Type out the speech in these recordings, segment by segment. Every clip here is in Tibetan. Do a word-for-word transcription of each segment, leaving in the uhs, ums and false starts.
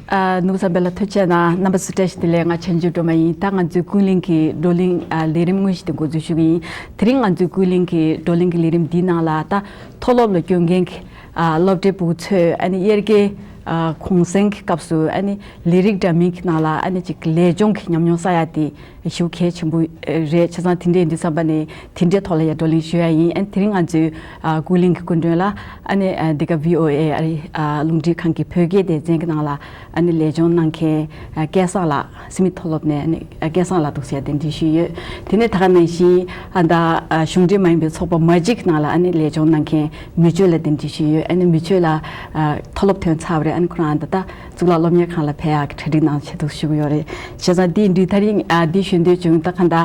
ཨ། ནུབ་བཟང་པའི་ལ་ཐུགས་རྗེ་གནང་། རྣམ་པ་ཚོ་བཀྲ་ཤིས་བདེ་ལེགས། ང་བྱང་ཆུབ་སྒྲོལ་མ་ཡིན། ད་ང་ཚོའི་ཀུན་གླེང་གི་བགྲོ་གླེང་ཨ་ལས་རིམ་དངོས་གཞི་དེ་འགོ་འཛུགས་ཞུ་གི་ཡིན། དེ་རིང་ང་ཚོའི་ཀུན་གླེང་གི་བགྲོ་གླེང་གི་ལས་རིམ་འདིའི་ནང་ལ་ད་མཐོ་སློབ་ལ་སྐྱོད་མཁན་གྱི་ཨ་སློབ་གྲྭའི་ཕྲུ་གུ་ཚོས་ཨ་ནི་དབྱར་ཁའི་ཨ་གུང་སེང་གི་སྐབས་སུ་ཨ་ནི་ལས་རིགས་འདྲ་མིན་གྱི་ནང་ལ་ཨ་ནི་ཅིག་ལས་སྦྱོང་གི་ཉམས་མྱོང་བསགས་ཡ་དེ་ཞེ་པོ་གལ་ཆེན་པོ་རེད། བྱས་ཙང་དེ་འདྲ་ཡིན་དུས་ཙམ་པ་ནས་དེ་འདྲའི་ཐོག་ལ་ཡ་བགྲོ་གླེང་ཞུ་ཡ་ཡིན། ཨ་ནི་དེ་རིང་ང་ཚོའི་ཨ་ཀུན་གླེང་གི་སྐུ་མགྲོན་ལ་ཨ་ནི་ཨ་འདི་ག་བྷི་ཨོ་ཨེ་ཨ་རི་ཨ་རླུང་འཕྲིན་ཁང་གི་བོད་སྐད་སྡེ་ཚན་གྱི་ནང་ལ་ཨ་ནི་ལས་སྦྱོང་གནང་མཁན་ཨ་སྐལ་བཟང་ལགས། སི་མི་མཐོ་སློབ་ནས་ཨ་ནི་ཨ་སྐལ་བཟང་ལགས་འདུག་ཟེར་གདན་འདྲེན་ཞུས་ཡོད། དེ་ནས་ད་ག་ནང་བཞིན་ཨ་ད་ཨ་གཞུང་འབྲེལ་མ་ཡིན་པའི་ཚོགས་པ་མ་གཅིག་ནང་ལ་ཨ་ནི་ལས་སྦྱོང་གནང་མཁན་མི་ཆོས་ལགས་གདན་འདྲེན་ཞུས་ཡོད། ཨ་ནི་མི་ཆོས་ལགས་ཨ་མཐོ་སློབ་ཐོན་ཚར་བ་རེད། ཨ་ནི་ཁོ་རང་ཨ་ད་ད་གཙུག་ལག་སློབ་གཉེར་ཁང་ལ་ཕེབས་ཡག་གི་གྲ་སྒྲིག་གནང་བྱེད་འདུག་ཞུ་གི་ཡོད་རེད། བྱས་ཙང་འདི་འདི་ད་རིང་ཨ་འདི་ཞུ་འདོད་བྱུང་། ད་ག་ད་ཨ་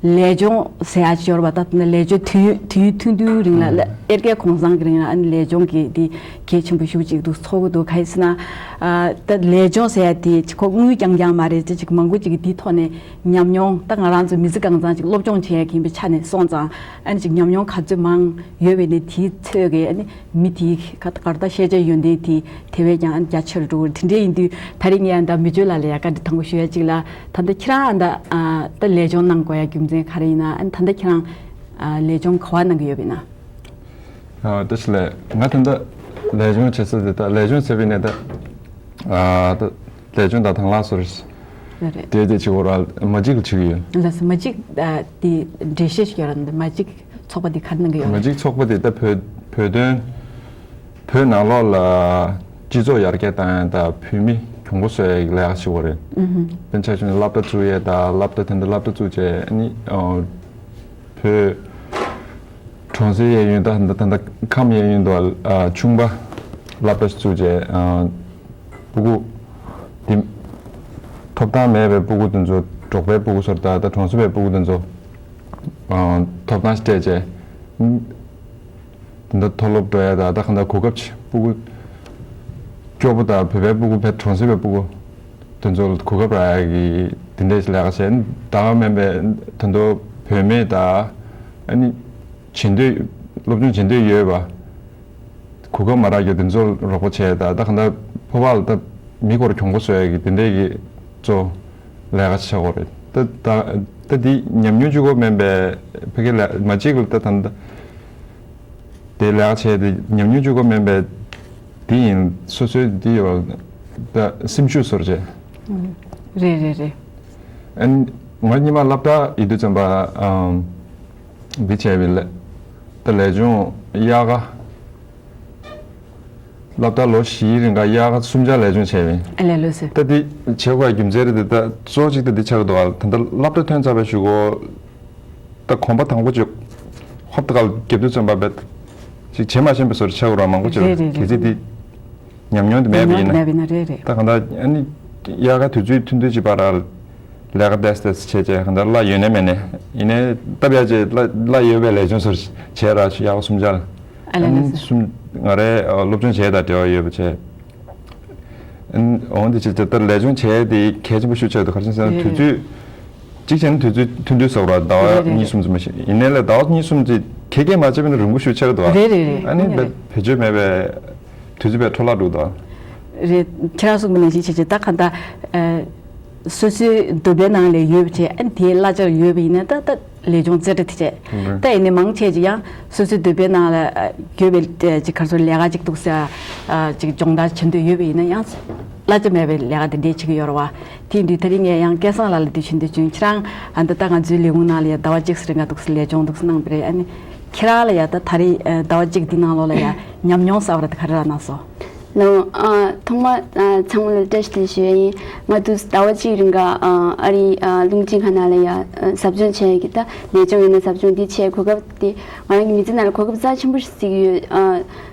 ལས་སྦྱོང་ཟེར་ཡག་ཅིག་ཡོད་རེད་པ། ད་ལས་སྦྱོང་དུས་ཡུན་དུས་ཡུན་ཐུང་ཐུང་རིང་ལ་ཨུམ། དབྱར་ཁའི་གུང་སེང་གི་རིང་ལ་ཨ་ནི་ལས་སྦྱོང་གི་འདི་གལ་ཆེན་པོ་ཞེ་པོ་ཅིག་འདུག་ཚོར་གི་འདུག་ག་རེ་ཟེར་ན་ཨ་ད་ལས་སྦྱོང་ཟེར་ཡག་དེ་ཅིག་ཁོ་དངུལ་རྐྱང་རྐྱང་མ་རེད། ཅིག་མང་པོ་ཅིག་གི་འདིའི་ཐོག་ནས་ཉམས་མྱོང་། ད་ང་རང་ཚོ་མི་ཚེ་གང་ཚང་ཅིག་སློབ་སྦྱོང་བྱེད་ཡག་གི་ཡིན་པའི་ཆ་ནས་སོང་ཙང་ཨ་ནི་ཅིག་ཉམས་མྱོང་ག་ཚོད་མང་ཡོད་པའི་ནི་དེའི་ཚོད་ཀྱིས་ཨ་ནི་མི་དེའི་ག་ག་ད་ཤེས་བྱ་ཡོན་ཏན་དེ་དེ་བས་ཀྱང་ཨ་ནི་རྒྱ་ཆེ་རུ་འགྲོ་གི་རེད། དེ་འདྲ་ཡིན་དུས་ད་རིང་ངས་ཨ་ད་མི་ཆོས་ལགས་ལ་ཡ་བཀའ་འདྲི་དང་པོ་ཞུ་ཡ་གཅིག་ལ། ད་ལྟ་ཁྱེད་རང་ཨ་ད་ཨ་ད་ལས་སྦྱོང་གནང་དགོས་ཡ་རྒྱུ་མཚན་ག་རེ་ཡིན་ན། ཨ་ནི་ད་ལྟ་ཁྱེད་རང་ཨ་ལས་སྦྱོང་ག་པར་གནང་གི་ཡོད་པ་ཡིན་ན། ཨ་བཀྲ་ཤིས་བདེ་ལེགས། ང་ད་ལྟ་ལས་སྦྱོང་བྱེད་ས་དེ་ད་ལས་སྦྱོང་ཟེར་བ་ཡིན་ན་ད་ཨ་ད་ལས་སྦྱོང་དང་དང་བླངས་སོ་རེད། ལགས་རེད། དེ་དེ་བྱེད་དགོས་ར་མ་གཅིག་ལ་བྱེད་ཀྱི་ཡོད། ལགས་སོ། མ་གཅིག་ཨ་དེ་འགྲེལ་བཤད་ཞིག་ཡོད་ར། འདི་མ་གཅིག་ཚོགས་པ་འདི་ག་རེ་གནང་གི་ཡོད་མ་རེད། གཅིག་ཚོགས་པ་འདི་ད་བོད་བོད་དོན་བོད་ནང་ལོགས་ལ་སྤྱི་ཚོགས་ཡར་རྒྱས་བཏང་ཡ་དང་བོད་མི་གྱོང་པོ་བཟོ་ཡ་ལས་ཀ་བྱེད་དགོས་རེད། ཨུ་ཧུམ། དཔེར་ན་ཆ་བཞག་ན་སློབ་གྲྭ་བཙུགས་ཡ་དང་སློབ་གྲྭ་དེ་འདྲ་སློབ་གྲྭ་བཙུགས་བྱས་ཨ་ནི་ཨ་བོད་གྲོང་གསེབ་གཡས་གཡོན་ད་ད་ད་ད་ཁམས་གཡས་གཡོན་དུ་ཨ་ཆུང་པ་སློབ་གྲྭ་ཞིག་བཙུགས་བྱས་ཨ་སྤུ་གུ་དེ་ཐོབ་ཐང་མེད་པའི་སྤུ་གུ་དེ་ཚོ་འབྲོག་པའི་སྤུ་གུ་ཚོར་ད་ད་གྲོང་གསེབ་པའི་སྤུ་གུ་དེ་ཚོ་ཨ་ཐོབ་ཐང་སྤྲད་བྱས། དེ་འདྲ་མཐོ་སློབ་འགྲོ་ཡ་ད་ད་གང་ལྟར་གོ་སྐབས་ཆེ་སྤུ་གུ་སྐྱོ་པོ་དང་བོད་པའི་སྤུ་གུ་བས་གྲོང་གསེབ་པའི་སྤུ་གུ་དེ་ཚོ་ལ་གོ་སྐབས་རག་ཡ་གི་དེ་འདྲའི་ལས་ཀ་བྱས། ད་མིན་པའི་དོན་དུ་བུད་མེད་དང་ཨ་ནི་བྱེད་འདོད་སློབ་སྦྱོང་བྱེད་འདོད་ཡོད་པ་གོ་སྐབས་མ་རག་རྒྱུ་དེ་ཚོ་རོགས་པ་བྱས། ད་ད་གང་ལྟར་ཕོ་བ་ལ་ད་མི་སྐོར་གྱོང་པོ་བཟོ་ཡ་གི་དེ་འདྲའི་གི་གཙོ་ལས་ཀ་བྱེད་དགོས་རེད། ད་ད་ད་འདི་ཉམས་མྱོང་གཅིག་པོ་མིན་པའི་ཕ་གི་ལ་མ་གཅིག་ལ་ད་ད་ད་དེ་ལས་ཀ་བྱས་ཏེ་ཉམས་མྱོང་གཅིག་པོ་མིན་པའི་དེ་ཡིན། སོ་སོའི་དེ་ཡོད་ད་སེམས་ཤུགས་སོར་བྱས། ཨུམ། རེད་རེད་རེད། ཨན་ང་གཉིས་མ་སློབ་གྲྭ་ཡིན་དུས་ཙམ་པ་ཨམ་འདི་བྱས་པའི་ལས་ད་ལས་སྦྱོང་དབྱར་ཁ་སློབ་གྲྭ་ལོ་བཞིའི་རིང་ག་དབྱར་ཁ་གསུམ་ཆར་ལས་སྦྱོང་བྱས་པས། ཨ་ལས་ལོས་ཟེར། ད་འདི་བྱེད་དགོས་རྒྱུ་མཚན་རེད་དེ་ད་གཙོ་གཅིག་ད་འདི་ཆགས་འདུག་ཨ་ད་ལྟ་སློབ་གྲྭ་ཐོན་ཚར་བའི་གཞུག་གུ་ད་གོམ་པ་དང་པོ་ཅིག་ཧོབ་ཏེ་ཁ་ལ་རྒྱབ་དུས་ཙམ་པ་བས་ཅིག་བྱེད་མ་ཤེས་པའི་བཟོ་འདྲ་ཆགས་འགྲོ་མང་པོ་ཅིག་རེད་རེད་གལ་སྲིད་རེད། འདི་ཉམས་མྱོང་དེ་མེད་པ་ཡིན་ན། ཉམས་མྱོང་དེ་མེད་པ་ཡིན་ན་རེད་རེད། ད་གང་ལྟར་ཨ་ནི་དབྱར་ཁ་དུས་ཚོད་ཐུང་ཐུང་ཅིག་བར་ལ་ལས་ཀ་ཏོག་ཙམ་བྱས་བྱས་གང་ལྟར་གླ་ཡོད་ནའི་མེད་ནའི་ཡིན་ནའི་སྟབས་ཡག་བྱས་གླ་གླ་ཡོད་པའི་ལས་སྦྱོང་ཚོ་བྱས་ར་དབྱར་ཁ་གསུམ་ཆར། ཨ་ལས་ཨ་ནི་ལས་སོ། གསུམ་ང་རའི་སློབ་སྦྱོང་བྱས་དང་འབྲེལ་བ་ཡོད་པ་བྱས། འོང་དེ་ཅི་ཅི་ལྟར་ལས་སྦྱོང་བྱས་ཏེ་གལ་ཆེན་པོ་ཤུགས་ཆགས་འདུག་ག་རེ་ཟེར་ན་རེད་དུས་ཚོད་གཅིག་བྱས་ན་དུས་ཚོད་ཐུང་ཐུང་ཟེར་བ་ཟླ་བ་རེད་རེད་གཉིས་གསུམ་ཙམ་མ་ཞིག་ཡིན་ནའི་ལས་ཟླ་བ་གཉིས་གསུམ་ཅིག་གེ་གེ་མ་བྱས་པ་ན་རིང་པོ་ཤུགས་ཆགས་འདུག་རེད་རེད་རེད། ཨ་ནི་ཡིན་རེད། བེད་སྤྱོད་མེད་པའི་དུས་ཚོད་པའི་འཕྲོ་བརླག་འགྲོ་འདུག་རེད། ཁྱེད་རང་གསུངས་པ་ནང་བཞིན་བྱས་བྱས་ད་ག་ད་སོ་སོའི་འདོད་པའི་ནང་ལས་ཡོད་པ་བྱས་ཨ་ནི་དེའི་གླ་ཆ་ཡོད་པ་ཡིན་ན་ད་ད། ལས་སྦྱོང་རྩེ་གྲ་དེ་བྱས། ད་ཡིན་ནའི་མང་ཆེ་ཅིག་ཡང་སོ་སོའི་འདོད་པའི་ནང་ལ་ཨ་དགོས་པའི་ཨ་ཅིག་ག་རེ་ཟེར་ལས་ཀ་ཅིག་འདུག་ཟེར་ཨ་ཅིག་སྦྱོང་བརྡར་བྱེད་འདོད་ཡོད་པ་ཡིན་ན་ཡང་གླ་ཆ་མེད་པའི་ལས་ཀ་དེ་འདྲས་བྱེད་ཀྱི་ཡོད་རེད་བ། དེ་ཡིན་དུས་ད་རིང་ངས་ཡང་སྐལ་བཟང་ལགས་ལ་འདི་ཞུ་འདོད་བྱུང་། ཁྱེད་རང་ཨ་ད་ལྟ་ང་ཚོའི་ལས་ཁུངས་ནང་ལ་ཡང་ཟླ་བ་གཅིག་ཙམ་རིང་ག་འདུག་ཟེར་ལས་སྦྱོང་འདུག་ཟེར་གནང་བ་རེད། ཨ་ནི་ཁྱེད་རང་ལ་ཡང་ད་ད་རེས་ཨ་ཟླ་བ་གཅིག་འདི་ནང་ལོགས་ལ་ཡང་ཉམས་མྱོང་གསར་པ་རེ་ད་ག་རེ་རག་གནང་སོང་། ལགས། ཨ་ཐོག་མ་ཨ་ཚང་མ་ལ་བཀྲ་ཤིས་བདེ་ལེགས་ཞུ་ཡ་ཡིན། ང་དུས་ཟླ་བ་གཅིག་རིང་ག་ཨ་ཨ་རིའི་ཨ་རླུང་འཕྲིན་ཁང་ནང་ལ་ཡ་ཨ་ཟབ་སྦྱོང་བྱས་ཡ་གི་ད་ལས་སྦྱོང་ཡིན་ན་ཟབ་སྦྱོང་འདི་བྱས་གོ་སྐབས་དེ་ང་རང་གི་མི་ཚེ་ནང་ལ་གོ་སྐབས་རྩ་ཆེན་པོ་ཞིག་བརྩི་གི་ཡོད། ཨ་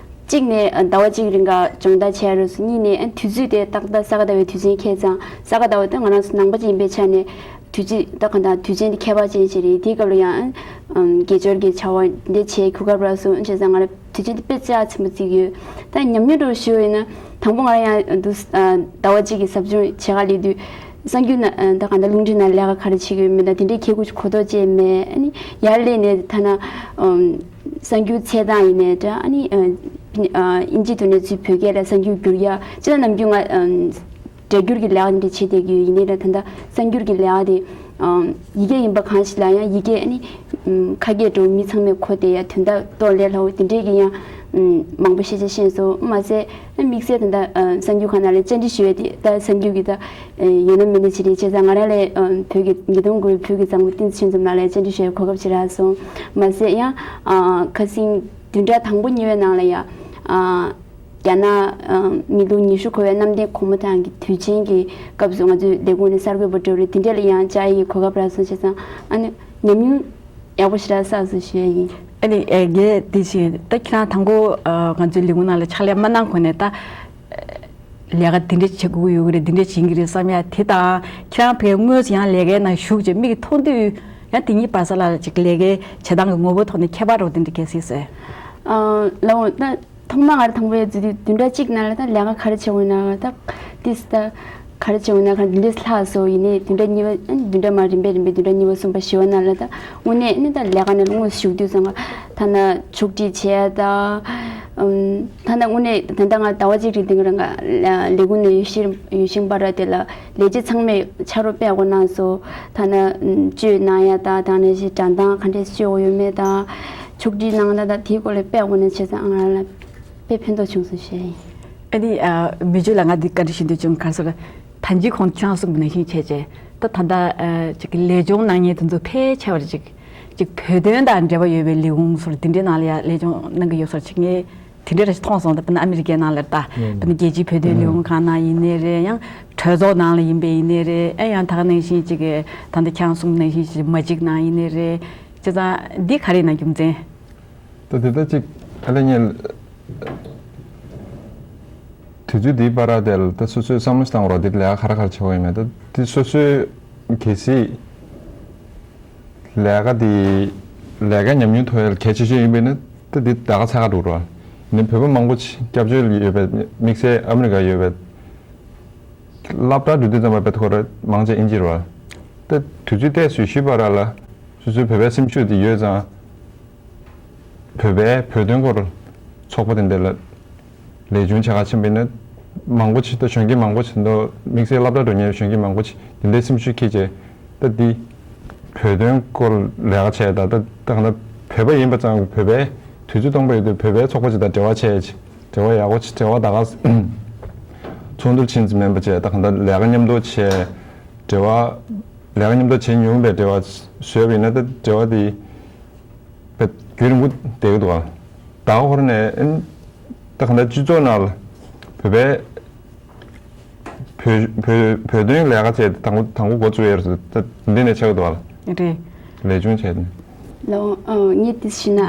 གཅིག་ནས་ཨ་ཟླ་བ་གཅིག་རིང་ག་སྦྱོང་བརྡར་བྱས་རུ་སོང་། གཉིས་ནས་ཨ་དུས་ཚོད་དེ་ཏག་ཏག་ས་ག་ཟླ་བའི་དུས་ཆེན་ཁེལ་ཙང་ས་ག་ཟླ་བ་དེ་ང་རང་ཚོ་ནང་པ་ཅིག་ཡིན་པའི་ཆ་ནས་དུས་ཚོད་ད་ག་ད་དུས་ཆེན་དེ་ཁྱད་པར་ཅན་ཞིག་རེད། དེའི་སྐབས་ལ་ཡང་ཨ་དགེ་སྦྱོར་གྱི་བྱ་བ་འདི་བྱས་གོ་སྐབས་རག་སོང་། བྱས་ཙང་ང་རང་དུས་ཆེན་འདི་དཔེ་རྩ་ཆེན་པོ་བརྩི་གི་ཡོད། ད་ཉམས་མྱོང་འདྲ་བོ་ཞུ་བ་ཡིན་ན་དང་པོ་ང་རང་ཡང་འདུག་ཟླ་བ་གཅིག་གི་ཟབ་སྦྱོང་བྱེད་ག་སླེབས་དུས་གསར་འགྱུར་ན་ད་ག་ད་རླུང་འཕྲིན་ནང་ལས་ཀ་ག་རེ་བྱེད་ཀྱི་ཡོད་མེད་དང་དེ་འདྲའི་ཁྱད་ཁུ་གོ་རྟོགས་ཅིག་མེད། ཨ་ནི་ཡར་སླེབས་ནས་ཐ་ན་གསར་འགྱུར་འཚོལ་སྟངས་ཡིན་ནའི་འདྲ། ཨ་ནི་ ཨ་ཨིན་ཇི་ཐོག་ནས་ཚུར་བོད་སྐད་ལ་གསར་འགྱུར་བསྒྱུར་ཡ་ཅི་ལ་ནམ་རྒྱུན་ང་ཨམ་སྒྲ་སྒྱུར་གྱི་ལས་ཀ་འདི་བྱེད་བསྡད་ཀྱི་ཡོད། ཡིན་ནའི་ལ་ད་ལྟ་གསར་འགྱུར་གྱི་ལས་ཀ་དེ་ཨམ་ཡི་གེ་ཡིན་པ་གང་ཞིག་ལ་ཡང་ཡི་གེ་ཨ་ནི་ཨམ་ཁ་སྐད་འགྲོ་མི་ཚང་མས་གོ་བསྡད་ཡ་དོན་དག་ཏོག་ལས་སླ་བོ་དེ་འདྲས་ཀྱི་ཡང་ཨམ་མང་པོ་ཤེས་བྱ་ཤེས་སོང་། མ་ཟད་དམིགས་བསལ་ད་ལྟ་ཨ་གསར་འགྱུར་ཁང་ནང་ལ་བཅར་འདྲི་ཞུ་ཡ་དེ་ད་གསར་འགྱུར་གྱི་ད་ཡོད་ན་མེད་ན་ཅི་རེད། བྱས་ཙང་ང་རང་ལས་ཨ་བོད་ཀྱི་ཉིས་སྟོང་དགུ་བོད་ཀྱི་མཛངས་མ་བསྟན་འཛིན་ཆོས་འཛོམས་ལགས་ལ་བཅར་འདྲི་ཞུ་ཡ་གོ་སྐབས་ཅིག་རག་སོང་། མ་ཟད་ཡང་ཨ་ཁ་སང་བདུན་ཕྲག་དང་པོ་གཉིས་པའི་ནང་ལ་ཡང་ཨ་རྒྱ་ནག་ཨ་མི་ལོ་ཉི་ཤུ་འཁོར་བའི་གནམ་བསྟན་སྒོ་མོ་ཐང་གི་དུས་ཆེན་གྱི་སྐབས་སུ་ང་ཚོའི་ལས་ཁུངས་ནས་གསར་འགོད་པ་འགྲོ་རེད། དེ་འདྲ་ལ་ཡང་བཅར་ཡའི་གོ་སྐབས་རག་སོང་། བྱས་ཙང་ཨ་ནི་ཉམས་མྱོང་ཡག་པོ་ཞེ་དྲག་བསགས་སོང་ཞུ་ཡ་ཡིན། ཨ་ནི་ཨེ་རྒན་དེ་བཞིན་ད་ཁྱེད་རང་དང་པོ་ཨ་ང་ཚོའི་ལས་ཁུངས་ནང་ལ་ཕྱག་ལས་མ་གནང་གོང་ནས་ད་ལས་ཀ་འདི་འདྲ་བྱེད་དགོས་ཀྱི་ཡོད་ཀྱི་རེད། འདི་འདྲ་བྱེད་ཀྱི་རེད་བསམ་ཡ་དེ་དང་ཁྱེད་རང་ཕ་གིར་དངོས་སུ་ཡང་ལས་ཀའི་ནང་ཞུགས་བྱས་མིག་མཐོང་དུས་ཡང་དེ་གཉིས་བར་ས་ལ་ཅིག་ལས་ཀའི་བྱེད་སྟངས་ཀྱི་ངོ་བོ་ཐོག་ནས་ཁྱད་པར་འདྲ་བོ་དེ་འདྲ་གལ་སྲིད་ཟེར། ཨ་ལའོ་ད་ཐོག་མ་ང་རང་དང་པོ་ཡ་འཛུལ་དུས་བདུན་ཕྲག་གཅིག་ནང་ལ་ད་ལས་ཀ་ག་རེ་བྱེད་དགོས་ན་ད་ཏིས་ད་ག་རེ་བྱེད་དགོས་ན་ག་འདི་འདྲས་ལྷག་སོ་ཡིན་ནའི་བདུན་ཕྲག་གཉིས་པ་བདུན་ཕྲག་མ་རིམ་པས་རིམ་པས་བདུན་ཕྲག་གཉིས་པ་གསུམ་པ་བཞི་པ་ནང་ལ་ད་དངོས་གནས་ནི་ད་ལས་ཀ་ནང་ལ་དངོས་སུ་ཞུགས་དུས་ཙང་ང་ཐ་ན་ཕྱོགས་སྒྲིག་བྱས་ད་ཐ་ན་དངོས་གནས་ད་ལྟ་ང་ཟླ་བ་གཅིག་རིང་དེང་རང་ལས་ཁུངས་ནས་ཡོད་ཤིང་ཡོད་ཤིང་པ་ར་དེ་ལ་ལས་བྱེད་ཚང་མས་ཕྱག་རོགས་དཔེ་ཡག་པོ་གནང་སོང་། ཐ་ན་བཅོས་གནང་ཡ་ད་ད་ནས་ཞིག་འགྲོ་སྟངས་ག་འདྲས་བཅོས་དགོས་ཡོད་མེད་ད་ཕྱོགས་སྒྲིག་གནང་ད་ད་དེའི་སྐོར་ལ་དཔེ་ཡག་པོ་ནས་བྱས་ཙང་ང་རང་ལ་དཔེ་ཕན་ཐོགས་བྱུང་སོང་ཞེས་ཡིན། ཨ་ནི་མི་རྗེ་ལགས་ང་འདི་བཀའ་འདྲི་ཞུ་འདོད་བྱུང་ག་རེ་ཟེར་ན། ད་གིན་ཁོང་ཁྱེད་རང་གསུངས་པ་ནང་བཞིན་བྱས་རྗེས་ད་ད་ལྟ་ཅིག་ལས་སྦྱོང་གནང་མཁན་དེ་ཚོ་ཕལ་ཆེ་བར་ཅིག་ཅིག་བོད་དོན་དང་འབྲེལ་བ་ཡོད་པའི་ལས་ཁུངས་སོགས་དེ་འདྲའི་ནང་ལ་ཡང་ལས་སྦྱོང་གནང་གི་ཡོད་སོགས་ཅིག་ངས་དེ་འདྲ་རེ་ཞིག་མཐོང་སོང་། ད་དཔེར་ན་ཨ་མི་རི་ཀའི་ནང་ལ་ད་དཔེར་ན་རྒྱལ་སྤྱིའི་བོད་དོན་ལས་ཁུངས་ཁང་ནང་ཡིན་ནའི་རེད། ཡང་གྲོས་ཚོགས་ནང་ལ་ཡིན་པའི་ཡིན་ནའི་རེད། ཨ་ཡང་ད་ག་ནང་བཞིན་ཅིག་ད་ལྟ་ཁྱེད་རང་གསུངས་པ་ནང་བཞིན་ཅིག་མ་གཅིག་ནང་ཡིན་ནའི་རེད། བྱས་ཙང་འདི་ག་རེ་ཡིན་ན་རྒྱུ་མཚན། ད་དེ་ལྟ་ཅིག་ཨ་ལས་ངས་དུས་ཚོད་འདིའི་བར་དེ་ལ་ད་སོ་སོའི་བསམ་བློ་བཏང་རོགས། འདི་ལས་ཀ་ག་རེ་ག་རེ་བྱེད་དགོས་ཡིན་མེད་ད་འདི་སོ་སོའི་གལ་སྲིད་ལས་ཀ་འདི་ལས་ཀའི་ཉམས་མྱོང་ཐོབ་ཡ་གལ་ཆེ་ཤོས་ཡིན་པས་ན་ད་འདི་ལས་ཀ་འཚོལ་ག་འགྲོ་རོགས། ནི་བོད་པ་མང་པོ་ཅིག་སྐྱབས་བཅོལ་ཡོད་པའི་དམིགས་བསལ་ཨ་མི་རི་ཀ་ཡོད་པའི་སློབ་གྲྭ་འགྲོ་དུས་ཙམ་པ་དཔེ་ཁོ་ར་མང་ཆེ་ཨིན་ཇི་རེད་བ། ད་དུས་ཚོད་ཏོག་ཙམ་ཤི་བ་ར་ལ་སོ་སོའི་བོད་པའི་སེམས་ཤུགས་དེ་ཡོད་ཙང་། བོད་པའི་བོད་དོན་སྐོར་ཚོགས་པ་དེ་འདྲ་ལ་ལས་སྦྱོང་བྱེད་ག་ཕྱིན་པ་ཡིན་ན་མང་པོ་ཅིག་ད་གཞོན་སྐྱེས་མང་པོ་ཅིག་ད་དམིགས་བསལ་སློབ་གྲྭ་འགྲོ་མཁན་གཞོན་སྐྱེས་མང་པོ་ཅིག་དེ་འདྲའི་སེམས་ཤུགས་འཁྱེར་བྱས་ད་འདི་བོད་དོན་སྐོར་ལས་ཀ་བྱས་ད་ད་ད་གང་ལྟར་བོད་པ་ཡིན་པ་ཙང་བོད་པའི་དུས་ཚོད་སྟོང་པ་ཡོད་དུས་བོད་པའི་ཚོགས་པ་ཅིག་དང་འབྲེལ་བ་བྱས་ཅིག་འབྲེལ་བ་ཡག་པོ་ཅིག་འབྲེལ་བ་ད་ག་ཚོགས་འདུར་ཕྱིན་ཙམ་མིན་པ་བྱས་ད་གང་ལྟར་ལས་ཀ་མཉམ་དུ་བྱས་འབྲེལ་བ་ལས་ཀ་མཉམ་དུ་བྱེད་མྱོང་བའི་འབྲེལ་བ་བཟོས་པ་ཡིན་ན་ད་འབྲེལ་བ་དེ། བས་རྒྱུན་རིང་པོ་བསྡད་ཀྱི་འདུག་ག་ད་ག་ཧོར་ནས་ཨིན། ད་ག་ད་སྤྱི་ཚོགས་ནང་ལ་བོད་པའི་བོད་བོད་བོད་དོན་ལས་ཀ་བྱས་ཏེ་དང་པོ་དང་པོ་འགོ་བཙུགས་ཡོད་རེད། ད་འདི་ནས་ཆགས་ཀྱི་འདུག་ག་རེད། ལས་སྦྱོང་བྱས་ཏེ། ལོ་ངས་དེ་ཤི་ན་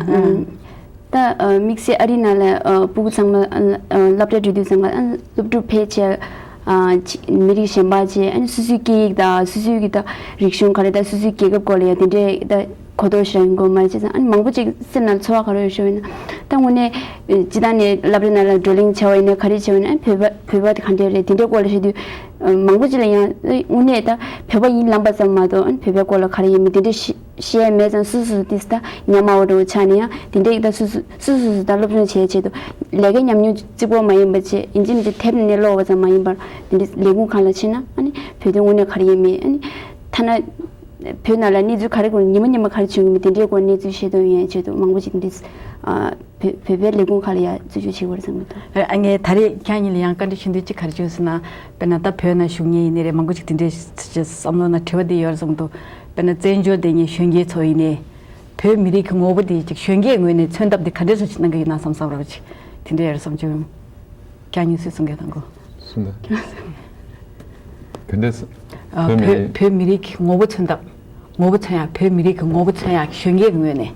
ད་དམིགས་བསལ་ཨ་རི་ནང་ལ་སྤུ་གུ་ཚང་མ་སློབ་གྲྭ་འགྲོ་དུས་ཚང་མ་སློབ་ཕྲུག་ཕལ་ཆེར། ཨ་ཅི་མི་རིགས་གཞན་པ་བཅས་ཨ་ནི་སོ་སོའི་སྐད་ཡིག་དང་སོ་སོའི་གི་ད་རིག་གཞུང་ག་རེ་དང་སོ་སོའི་རྒྱལ་ཁབ་སྐོར་ལ་ཡང་དེ་འདྲའི་ད་གོ་རྟོགས་ཤིག་ཡོང་གི་མ་རེད། བྱས་ཙང་ཨ་ནི་མང་པོ་ཅིག་སེམས་ནང་ཚོར་བ་ག་རེ་ཡོད་ཤོད་ཡིན་ན་ད་དངོས་གནས་སྤྱི་བཏང་ནས་སློབ་གྲྭ་ནང་ལ་བགྲོ་གླེང་བྱ་བ་ཡིན་ན་ག་རེ་བྱ་བ་ཡིན་ན་ཨ་ནི་བོད་པ་བོད་པ་དེ་ག་འདྲས་རེད་དེ་འདྲའི་སྐོར་ལ་བཤད་དུས་མང་པོ་ཅིག་ལ་ཡང་དངོས་གནས་ད་བོད་པ་ཡིན་ལབ་པ་ཙམ་མ་གཏོགས་ཨ་ནི་བོད་པའི་སྐོར་ལ་ག་རེ་ཡིན་མིན་དེ་འདྲའི་ཤེས་ཤེས་ཡ་མེད་ཙང་སོ་སོ་སོ་ཏིས་ད་ཉམས་དམའ་བ་འདྲ་བོ་ཆགས་ནས་ཡང་དེ་འདྲའི་ད་སོ་སོ་སོ་སོ་སོ་ད་སློབ་སྦྱོང་བྱེད་ཆེད་དུ་ལས་ཀའི་ཉམས་མྱོང་གཅིག་པོ་མ་ཡིན་པ་བྱས་ཡིན་གཅིག་མིན་གཅིག་དེབ་ནས་ཀློག་པ་ཙམ་མ་ཡིན་པར་དེ་འདྲའི་ལས་ཁུངས་ཁག་ལ་ཕྱིན་ན་ཨ་ནི་བོད་དོན་དངོས་གནས་ག་རེ་ཡིན་མིན་ཨ་ནི་ཐ་ན་བོད་ནང་ལ་གནས་ཚུལ་ག་རེ་སྐོར་ཉི་མ་ཉི་མ་ག་རེ་བྱུང་གི་མིན་དེ་འདྲའི་སྐོར་གནས་ཚུལ་ཤེས་རྟོགས་ཡོང་ཡ་ཆེད་དུ་མང་པོ་ཞིག་དེ་འདྲའི་ཨ་བོད་བོད་པའི་ལས་ཁུངས་ཁག་ལ་ཡ་རྩིས་སྤྲོད་བྱེད་དགོས་རེད་བསམ་གྱི་འདུག་ཨ་ངས་ད་རེས་ཁྱེད་གཉིས་ལ་ཡང་བཀའ་འདྲི་ཞུ་འདོད་ཅིག་ག་རེ་བྱུང་ཟེར་ན། དཔེར་ན་ད་བོད་ནང་བཞུགས་མཁན་ཡིན་ནའི་རེད། མང་པོ་ཅིག་དེ་འདྲའི་བསམ་བློ་ནང་དྲི་བ་འདི་ཡོད་རེད་བསམ་གྱི་འདུག་དཔེར་ན་བཙན་བྱོལ་བསྡད་མཁན་གཞོན་སྐྱེས་ཚོ་ཡིན་ནའི་བོད་མི་རིགས་ཀྱི་ངོ་བོ་འདི་ཅིག་གཞོན་སྐྱེས་ངོས་ནས་མཚོན་ཐབས་འདི་ག་འདྲས་སེ་ཅིག་གནང་གི་ཡོད་ན་བསམ་བསམ་རོགས་ཅིག་དེ་འདྲ་ཡོད་རེད་བསམ་བྱུང་། ཁྱེད་གཉིས་སུས་གསུང་གི་དང་གོ་གསུང་དང་། ག་འདྲས་སེ། ཨ་བོད་མི་བོད་རིགས་བོད་མི་རིགས་ཀྱི་ངོ་བོ་མཚོན་ཐབས། ངོ་བོ་མཚོན་ཡག་བོད་མི་རིགས་ཀྱི་ངོ་བོ་མཚོན་ཡག་གཞོན་སྐྱེས་ཀྱི་ངོས་ནས་རེད་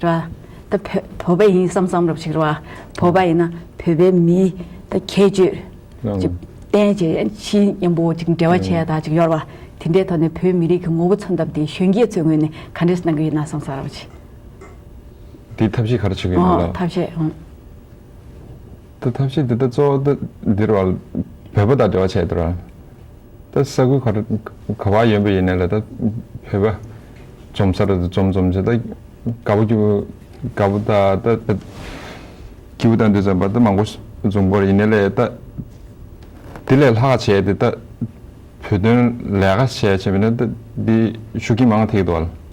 བ། ད་བོད་བོད་པ་ཡིན་བསམ་བསམ་རོགས་ཅིག་རེད་བ། བོད་པ་ཡིན་ན་བོད་པའི་མིའི་ད་ཁྱད་ཆོས་ཅིག་བསྟན་བྱས་ཕྱི་མཉམ་པོ་ཅིག་འབྲེལ་བ་བྱས་ཡ་ད་ཅིག་ཡོད་རེད་བ། དེ་འདྲའི་ཐོག་ནས་བོད་མི་རིགས་ཀྱི་ངོ་བོ་མཚོན་ཐབས་དེ་གཞོན་སྐྱེས་ཚོའི་ངོས་ནས་ག་འདྲས་གནང་གི་ཡོད་ན་བསམ་བསམ་རོགས་ཅིག་དེའི་ཐབས་ཤེས་ག་རེ་བྱེད་ཀྱི་ཡོད་ན་ཨོ་ལ། ཐབས་ཤེས་ཨང་། ད་ཐབས་ཤེས་འདི་ད་གཙོ་བོ་ད་འདིར་བ་བོད་པ་དང་འབྲེལ་བ་བྱས་འདིར་བ། ད་ས་ཁུལ་ག་རེ་ག་བ་ཡོད་པ་ཡིན་ནའི་ལ་ད་བོད་པ་འཛོམས་ས་རེད། འཛོམས་འཛོམས་བྱས་ད་དགའ་པོ་སྐྱིད་པོ་དགའ་པོ་ད་ད་ད་ ཞུ་བཏང་དུས་ཙམ་པ་ད་མང་པོ་བཟུང་གི་ཡོད་རེད། ཡིན་ནའི་ལས་ད་དེ་ལས་ལྷག་བྱས་ཏེ་ད་བོད་དོན་ལས་ཀ་བྱས་བྱས་པ་ཡིན་ན་ད་འདི་ཤུགས་རྐྱེན་མང་ཐེབས་ཀྱི་འདུག་བ།